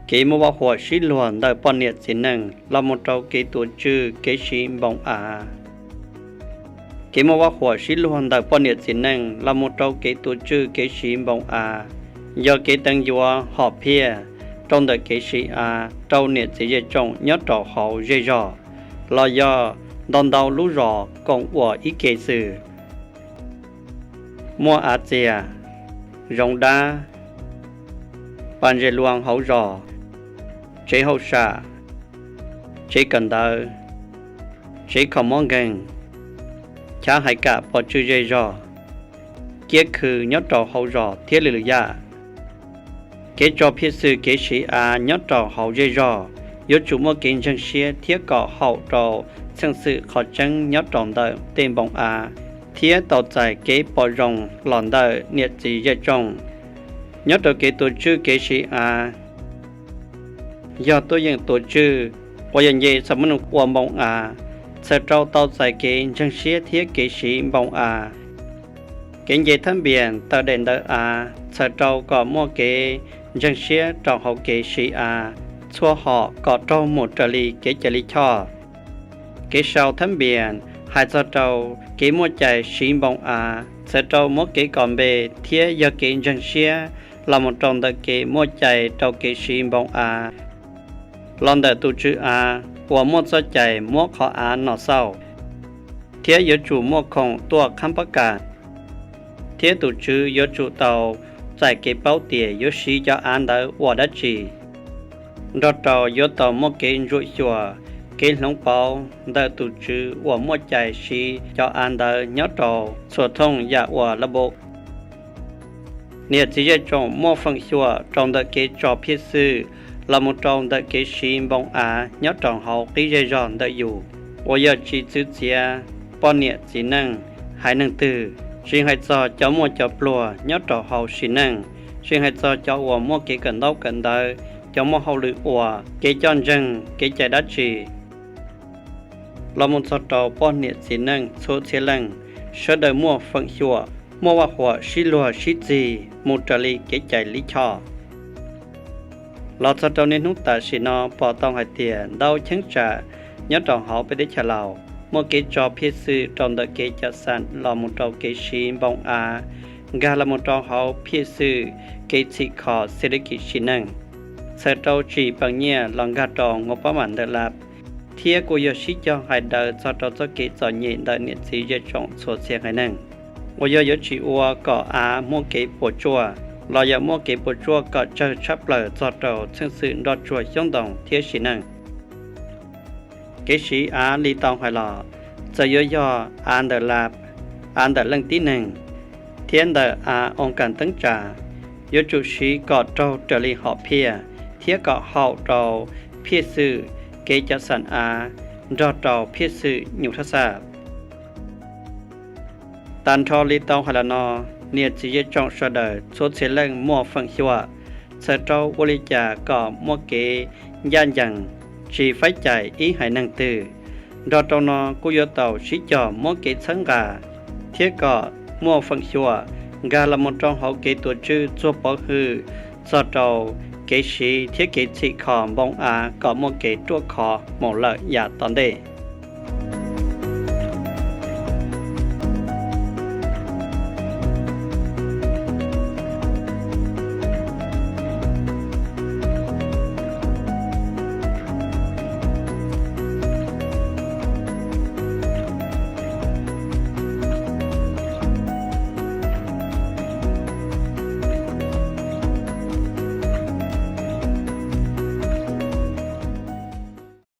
Kev muaj vaj huam sib luag ntawm poj niam txiv neej los mus rau kev tuav tswj kev siv npoo av. Kev muaj vaj huam sib luag ntawm poj niam txiv neej los mus rau kev tuav tswj kev siv npoo av yog kev teev yuav hom phiaj rau ntawm kev siv av rau niam txiv zej tsoom nyob rau hauv zej zog los yog ntau ntau lub zos koom ua ib ke xwb. Muaj av txias, zoov dab, pas ntses luas hauv zos, tsev hauj sam, tsev kawm ntawv, tsev kho mob nkeeg, chav hais kam pov tswj zej zog, kiab khw nyob rau hauv zos thiab lwm lwm yam. Kev tso phiaj xwm kev siv av nyob rau hauv zej zog yuav tsum muaj kev ntseeg siab thiab kom haum rau txheej xwm qhov tseeb nyob rau ntawm tej npoo av thiab tau txais kev pom zoo los ntawm niam txiv zej tsoom. Nyob rau kev tuav tswj kev siv av, yog tuaj yeem tuav tswj uas yog nce xam mab nus ua npoo av, txhawm rau tau txais kev ntseeg siab thiab kev siv npoo av. Kev nce thab npias tawm daim ntawv av txhawm rau kom muaj kev ntseeg siab rau hauv kev siv av, txhua hom kom raug mus raws li kev cai lij choj. Kev sau thab npias hais txog rau kev muaj cai siv npoo av, txhawm rau muab kev kom npe thiab yog kev ntseeg siab los mus rau ntawm kev muaj cai rau kev siv npoo av los ntawm tus tswv av uas muaj txoj cai muab qhov av no xauj, thiab yuav tsum muaj khoom tuaj qhab pab kam, thiab tus tswv yuav tsum tau txais kev paub tias yuav siv cov av ntawd ua dab tsi, nrog rau yuav tau muaj kev ntsuam xyuas, kev hloov pauv ntawm tus tswv uas muaj cai siv cov av ntawd nyob rau txhua thooj yam uas lab npau. Niam txiv zej tsoom muaj feem xyuam rau ntawm kev tso phiaj xwm los mus rau ntawm kev siv npoo av nyob rau hauv qib zej zog ntawm yus, uas yog tsis txwv txiav poj niam txiv neej haiv neeg twg, tsis hais txog cov muaj cov pluag nyob rau hauv sim neej, tsis hais txog cov uas muaj kev kawm ntaub kawm ntawv, cov muaj hauj lwm ua, kev coj ntseeg, kev cai dab tsi, los mus txog rau poj niam txiv neej txhua txhia leej, sawv daws muaj feem xyuam, muaj vaj huam sib luag sib txig mus raws li kev cai lij choj. Los txog rau niaj hnub tam sim no pom tau hais tias ntau cheeb tsam nyob rau hauv peb teb chaws Laus muaj kev tso phiaj xwm rau ntawm kev cov xam los mus rau kev siv npoo av, nkag los mus rau hauv phiaj xwm kev txhim kho xia li kis sim neej, txhawm rau tsim peem nyiaj los nkag rau nkaus pab mam ntawm lab, thiab kuj yog sib cog hais daws txog rau txoj kev txom nyem ntawm niam txiv zej tsoom txhua txhia haiv neeg, uas yog yuav tsis ua kom av muaj kev puas tsuaj los yog muaj kev puas tsuaj kom tsawg tshaj plaws txog rau txheej xwm nroj tsuag xyoob ntoo thiab sim neej. Kev siv av li tau hais los, txawm yuav yog av ntawm lab, av ntawm leej tib neeg, thiab ntawm av oo kas teeb tsa, yuav tsum siv kom raug raws li hom phiaj thiab kom haum rau phiaj xwm kev cov xam av nrog rau phiaj xwm nyuj thab xaj. Tag nrho li tau hais los no, niam txiv zej tsoom sawv daws txhua txhia leej muaj feem xyuam, txhawm rau ua li cas kom muaj kev ncaj ncees, tsis faib cais ib haiv neeg twg. Nrog rau no kuj yuav tau sib cog muab kev txhawb nqa thiab kom muaj feem xyuam nkag los mus rau hauv kev tuav tswj txuag pov hwm txog rau kev siv thiab kev txhim kho npoo av kom muaj kev ruaj khov mus lawm yav tom ntej.